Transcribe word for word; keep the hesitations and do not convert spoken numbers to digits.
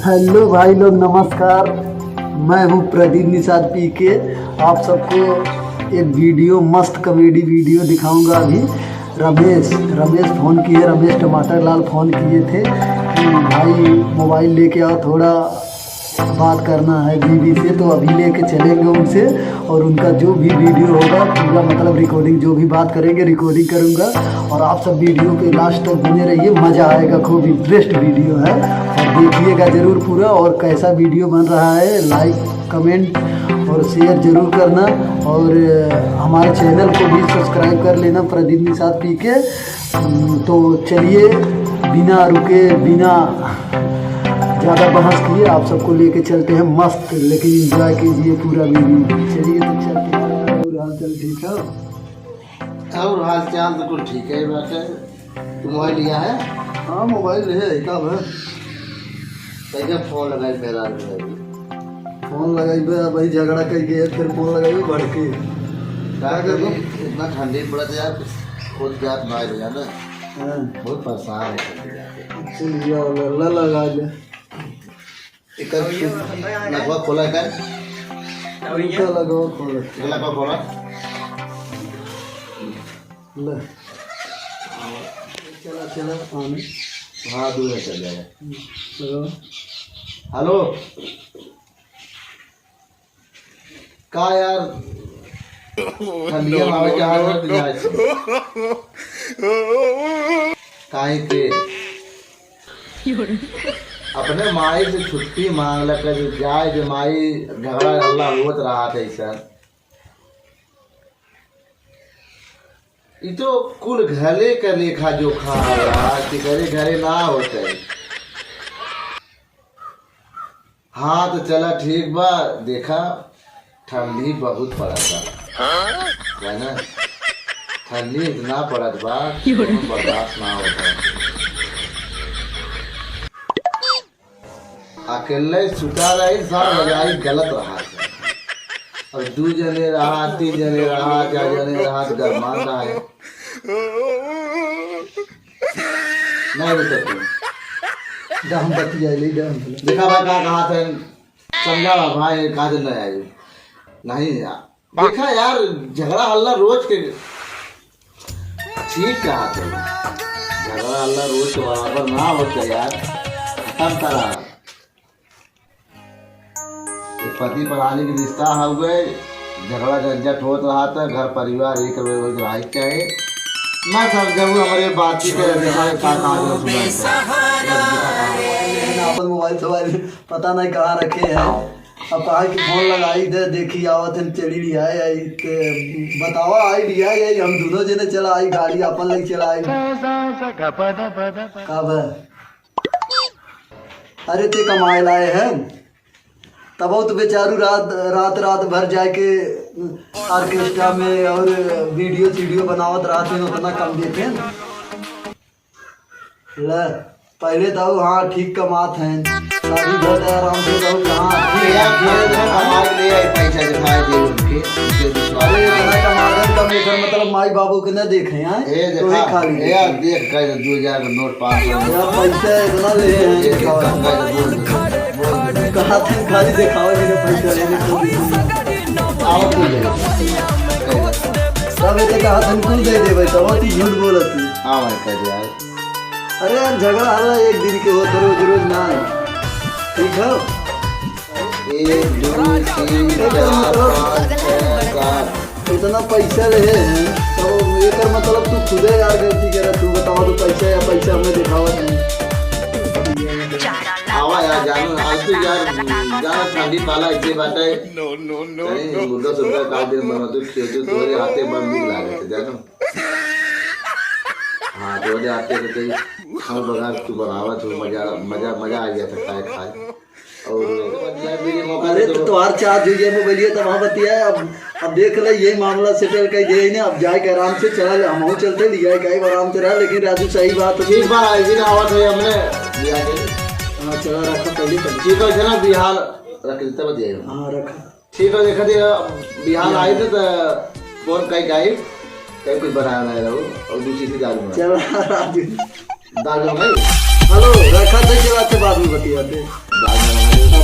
हेलो भाई लोग, नमस्कार। मैं हूँ प्रदीप निषाद पीके। आप सबको एक वीडियो, मस्त कॉमेडी वीडियो दिखाऊंगा अभी। रमेश, रमेश फ़ोन किए, रमेश टमाटर लाल फ़ोन किए थे कि भाई मोबाइल लेके आओ, थोड़ा बात करना है बीवी से। तो अभी लेके चलेंगे उनसे और उनका जो भी वीडियो होगा पूरा, मतलब, रिकॉर्डिंग, जो भी बात करेंगे, रिकॉर्डिंग करूँगा। और आप सब वीडियो के लास्ट तक बने रहिए, मज़ा आएगा, खूब इंटरेस्ट वीडियो है। और देखिएगा ज़रूर पूरा, और कैसा वीडियो बन रहा है, लाइक, कमेंट और शेयर ज़रूर करना। और हमारे चैनल को भी सब्सक्राइब कर लेना, प्रदीप निषाद पीके। हम्म, तो चलिए, बिना रुके, बिना ज़्यादा बहस किए, आप सबको लेके चलते हैं मस्त, लेकिन एंजॉय कीजिए पूरा वीडियो। चलिए, तो चलते हैं। और हाल चाल ठीक है? और हाल चाल तो कुल ठीक है बाटे। तू मोबाइल लिया है? हाँ, मोबाइल है, का भा? कैसे फोन लगाई मेरा भाई? फोन लगाई बे, भाई झगड़ा कर गए, फिर फोन लगाई भड़की। का का करबो? करी? इतना ठंडी पड़त है यार, खुद जात ना आए ना। हाँ। बहुत परेशान है ठंडी जाके। चल, लिया वाला, ला लगा ले। एकर नकवा खोला कर। इनका लगाओ, खोल। एकर नकवा खोला। ले। चला, चला, पानी। हाँ, दूर है, चल जाएगा। लगाओ। हेलो। का यार? ठंडिया में आवे के हाल है, जाए से। काहे के? अपने माई से छुट्टी मांग ले, कहे जाए जे माई, झगड़ा हल्ला होत रहा था ऐसा। ई तो कुल घरे का लेखा जोखा है यार, कि घरे घरे ना होते। हाँ, तो चला ठीक बा, देखा ठंडी बहुत पड़त बा, है ना? ठंडी इतना पड़त बा कि बर्दाश्त ना होता। अकेले सुता रही, सब रजाई गलत रहा है। और दू जने रहा, तीन जने रहा, चार जने रहा, तो गरमान रहा है। नहीं बेटा तू। दा हम बतिया ले, दा हम बतिया। देखा भाई का कहा थे, समझा भाई, कहा थे नहीं आई। नहीं यार। देखा यार, झगड़ा हल्ला रोज के ठीक कहा थे। झगड़ा हल्ला रोज के बराबर ना होते यार, खत्म करा। एक पति परानी के रिश्ता हो गए, झगड़ा झंझट होत रहा था, घर परिवार एक रहे, वही रहे के चाहे। ना सर, जब वो हमारे बातचीत करे, देखा का कहा जो सुना था। अपन मोबाइल सोबाइल पता नहीं कहाँ रखे हैं। अब कहा कि फोन लगाई दे, देखी आवत हैं, चली लियाए आई, ते बतावा आई लियाए आई, हम दोनों जने चला आई, गाड़ी अपन लई चला आई। का बा? अरे ते कमाए लाए हैं, तब तो बेचारू रात, रात, रात भर जाके ऑर्केस्ट्रा में और वीडियो सीडियो बनावत रहते हैं, उतना कम देते हैं। ले, पहले तो हाँ ठीक कमात हैं, शादी भर आराम से रहो, कहाँ ठीक है, यार, है। थोड़ा थोड़ा कमा के ले आई पैसा, दिखाई दे उनके, उनके विश्वास अरे, है। इतना कमा रहे, कम एकर मतलब माई बाबू के न देखे हैं, ए, तो देखा, ही खाली ए, यार, देखे। देख, कह दे, दो हजार का नोट, पाँच सौ का नोट। यार, पैसा इतना ले हैं, ये दिखाओ। देख, कह दे, बोल दे, बोल दे। कहा थे खाली दिखाओ, इन्हें पैसा लेने को भी नहीं। आओ, तू ले। कह दे। तब ये तो कहा थे, कुल दे दे भाई, तब तू झूठ बोलत है। हाँ भाई, कह दे यार। अरे यार, झगड़ा हल्ला एक दिन के होत, रोज रोज ना है। ठीक है? एक, दो, तीन, एकर चार, मतलब पाँच, छः, सात। इतना पैसा रहे हैं, तो एकर मतलब तू खुदे यार गलती करे, तू बतावा, तू पैसा या पैसा हमें दिखावत है। आवा यार, जानू, आज तो यार, जाना ठंडी पाला ऐसे बाटे। No, no, no, कहीं no। मुर्गा सुर्गा का दिन बना, तू खियो, तू तोरे हाथे बन नीक लागे थे, जानू। हाँ, तो वजह आते रहते ही हम बघार तू बनावत हो, मजा, मजा, मजा आ गया था खाए, खाए। और अरे, तो तोहार चार्ज हो गया मोबाइलिया, तो वहाँ बतिया। अब, अब देख ले, ये मामला सेटल कर दिया इन्हें। अब जाए के आराम से चला ले, हम चलते ले जाए के आराम से रहा, लेकिन राजू सही बात है। ठीक बा, इसी ने आवत है हमने लिया के। हाँ, चला रखा पहले तक। ठीक है, चला बिहार रख देते, बतिया। हाँ, रखा। ठीक है, देखा दे, बिहान आई थे तो फोन कई कई, कई कुछ बनाया नहीं रहो, और दूसरी थी दाल बना। चल, राजू। दाल बन गई? हेलो, रखा थे, चला थे, बाद में बतियाते। बाद में बतियाते।